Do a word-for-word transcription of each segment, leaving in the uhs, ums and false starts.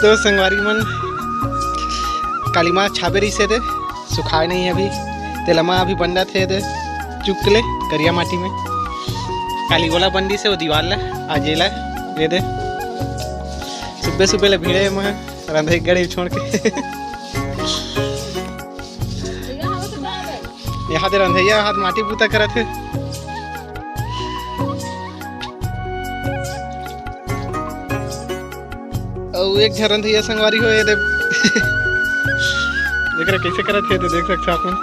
तो संगवारी मन, काली माँ छाबे रहिसे दे, सुखाए नहीं अभी, तेला माँ अभी बंडत हे दे, चुक ले करिया माटी में। काली ओला बंडिसे वो दीवार ला, आज एला ये दे। सुबह सुबह ले भिड़े मैं रंधई गड़ी छोड़ के। यहाँ दे रंधैया हाथ माटी बूता करत हे। अउ एक झन रंधैया संगवारी हो, ये दे। देख रहे कैसे करत हे, तो देख सकते हो आप मन।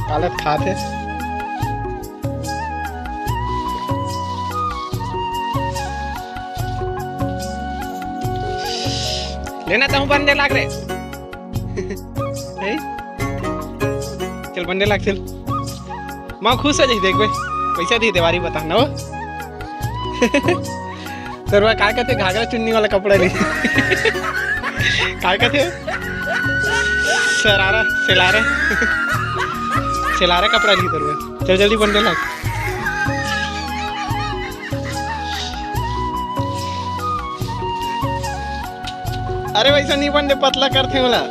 पालत खात हे। लेना तो हूँ बंडे लाग रे। हे? चल बंडे लाग चल। माँ खुश हो जाही, देखबे पैसा दी देवारी बता ना हो। तोरवा का कहते, घाघरा चुन्नी वाला कपड़ा ली। का कहते? सरारा, सेलारा। सेलारा कपड़ा ली तोरवा। चल जल्दी बंडे लाग। अरे वैसा नहीं बंडे, पतला करथे ओला।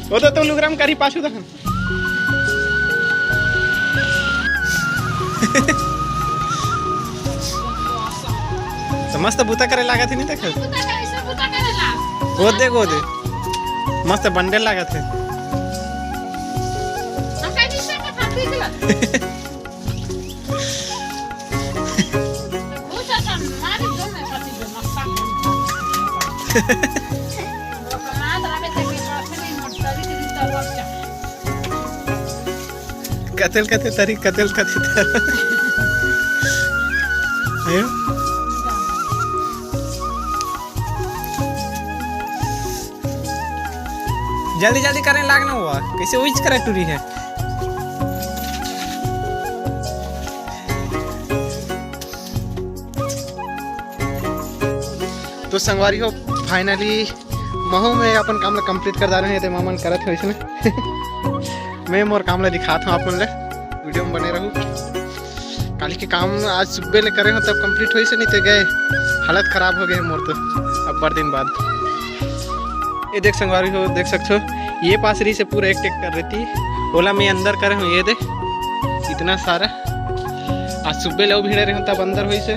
वो तो तुम लुगराम करी पाछू तक। तो मस्त बूता करे लागत हे, नहीं देख? बूता करे, सब बूता करे ला। वो दे, वो दे। मस्त बंडे लागत हे। हम कहीं नहीं करते, फांसी दिला। घूस अच्छा मारी दो में पति दो, मक्का घूस। वो कमात रहे थे, कि साथ में मोटरी की तरफ से। कतल कथे तरी, कतल कथे तरी। हैं? जल्दी जल्दी करें लाग ना हुआ, कैसे उइच करा टूरी है। तो संगवारी हो, finally महू में अपन काम ला complete कर डारे हंव, ते मामन करत हे वैसने। मैं मोर काम ला दिखात हंव आप मन ले, video में बने रहू। काली के काम आज सुबह ले करे हंव तब complete होइस हे, नहीं ते गए हालत खराब हो गए मोर तो अब्बड़ दिन बाद। ये देख संगवारी हो, देख सकथो, ये पास रहिसे पूरा एक tractor रहती, ओला मैं अंदर करे हंव। ये दे इतना सारा, आज सुबह ले भिड़े रहे हंव तब अंदर होइस हे।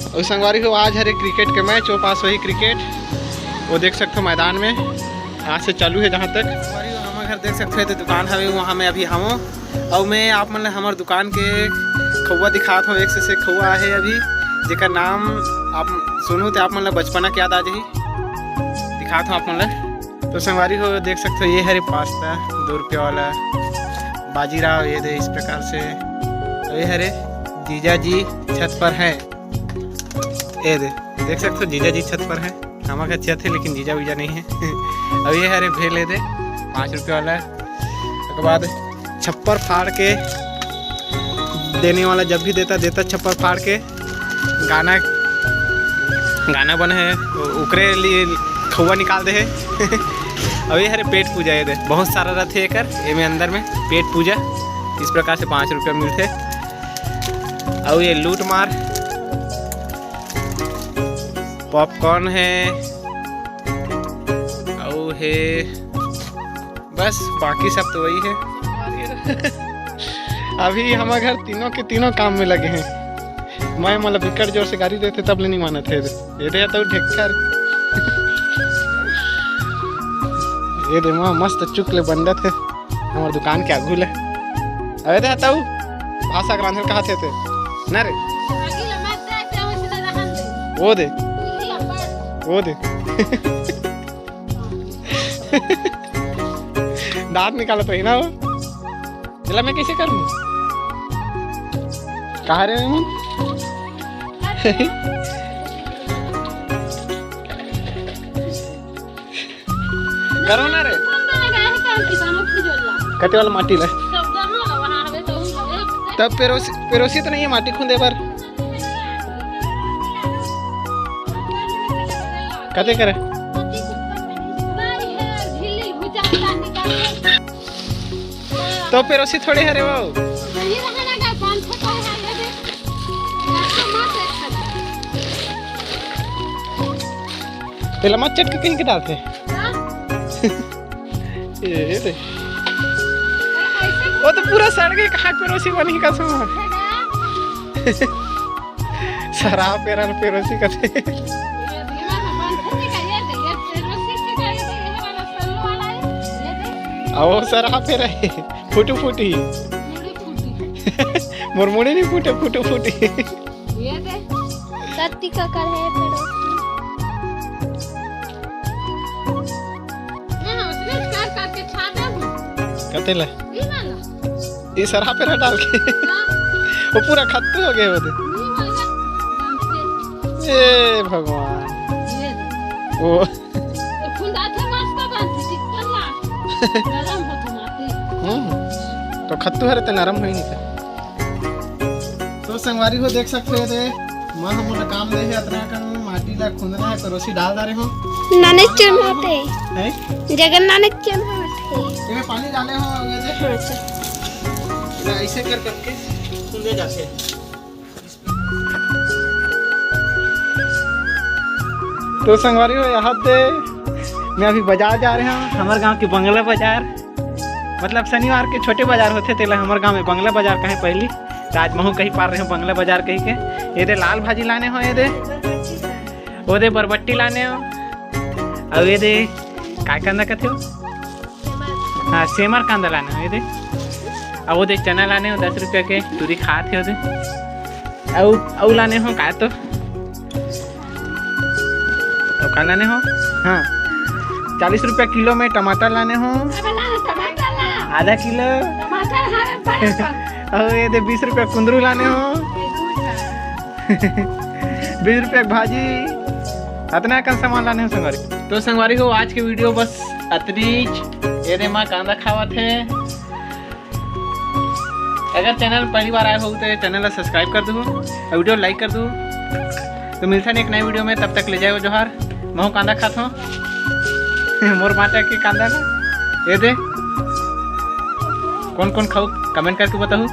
अउ संगवारी हो, आज हरे cricket के match, वो पास वही cricket, वो देख सकथो मैदान में आज से चालू हे जहाँ तक। संगवारी हो, हमर घर देख सकथो, ये दुकान हवे, वहाँ में अभी हवो। अउ मैं आप मन ल हमर दुकान के खउवा दिखात हंव, एक से, से खउवा आहे अभी, जेकर नाम आप सुनहू ते आप मन ल बचपना के याद आ जाही। दिखात हंव आप मन ल। तो संगवारी हो, देख सकथो, ये हरे पास्ता दो रुपया वाला बाजीराव, ये दे इस प्रकार से। और ये हरे जीजा जी छत पर हैं, ये दे देख सकथो, जीजा जी छत पर हैं। हमर घर छत हे लेकिन जीजा वीजा नहीं है। अब ये हरे भेल, ये दे पाँच रुपया वाला। ओकर बाद छप्पर फाड़ के देने वाला, जब भी देता, देता छप्पर फाड़ के। गाना, गाना बने हे, ओ-, ओकरे लिए खउवा निकाल दे हे। अब ये हरे पेट पूजा, ये दे, बहुत सारा रथे एकर, एमे अंदर में पेट पूजा, इस प्रकार से पाँच रुपया मिलथे। अउ ये लूट मार, popcorn हे, अउ हे, बस, बाकी सब तो वही है। अभी हमर घर तीनों के तीनों काम में लगे हैं। मैं मतलब बिकट जोर से गारी देथे तब ले नहीं मानत हे। ये दे तो ढेक्कर। ये दे माँ मस्त चुक ले बंडत हे हमर दुकान के आगू ले। अरे दे तऊ भाषा ग्रांधल कहा थे ते ना रे। वो दे, वो दे। दांत निकालत रही ना वो। चला मैं कैसे करूँ? कहाँ रे मैं? करो ना रे। कते वाला माटी ले? तब पेरोसी, पेरोसी तो नहीं है माटी खुंदे बर। कते करे? तो पेरोसी थोड़े हरे वो। तेला मत चटके कहीं के डालते। ए रे। वो तो पूरा सड़ गए, कहाँ पेरोसी बनी कसम। सराप पेरा पेरोसी कथे। आओ सराप पेरा है। फुटू फुटी। मोर मुड़ी नहीं फूटे, फुटू फूटी। ये दे। कत्ती का कर है पेरोसी। हाँ, उसमें कर करके छाटा हूँ। कते ले? ये वाला। ये सराप पेरा डाल के। हाँ। वो पूरा खत्तू हो गए वो दे। ये वाला। ए भगवान। ये दे। वो। ये फुंदा थे मस्त बनती थी, कल्ला। नरम होती माटी। हम्म। तो खत्तू हरे तो नरम होई नहीं था। तो संगवारी हो देख सकते हो दे, माँ हम मोला काम दे है अतना कन माटी ला खुंदना है, पेरोसी डाल डारे हो। नाने चुन होते। हैं? जगन नाने चुन होते। ये पानी डाले हो, ये दे। हाँ, सर। इला ऐसे कर करके खुंदे जाते हैं। तो संगवारी हो, यहाँ दे मैं अभी बाजार जा रहे हैं, हमारे गांव के बंगला बाजार। मतलब शनिवार के छोटे बाजार होथे, तेला हमर गांव में बंगला बाजार कहे पहली, त आज महू कही पार रहे हो बंगला बाजार कही के। ये दे लाल भाजी लाने हो, ये दे, वो दे बरबट्टी लाने हो, और ये दे काय कांदा कथे हो? हाँ, सेमर कांदा लाने हो, ये दे। अब वो दे चना लाने हो दस रुपया के, टूरी खात हे वो दे। अउ, अउ लाने हो का तो? अउ का लाने हो? हाँ, चालीस रुपया किलो में टमाटर लाने हो, अब ला ना टमाटर ला। आधा किलो। टमाटर हाँ, बड़ा कर। अउ ये दे बीस रुपया कुंदरू लाने हो। बीस रुपया भाजी। अतना कन सामान लाने हो संगवारी। तो संगवारी हो, आज के वीडियो बस अतनीच। ये दे माँ कांदा खावत हे। अगर चैनल पहली बार आए हो तो ये चैनल ला सब्सक्राइब कर दू और वीडियो लाइक कर दू। तो मिलता नहीं एक नए वीडियो में, तब तक ले जाओ जोहार। महू कांदा खात हो। मोर बाटा के कांदा ना, ये दे। कौन कौन खाऊ, कमेंट करके बताऊ।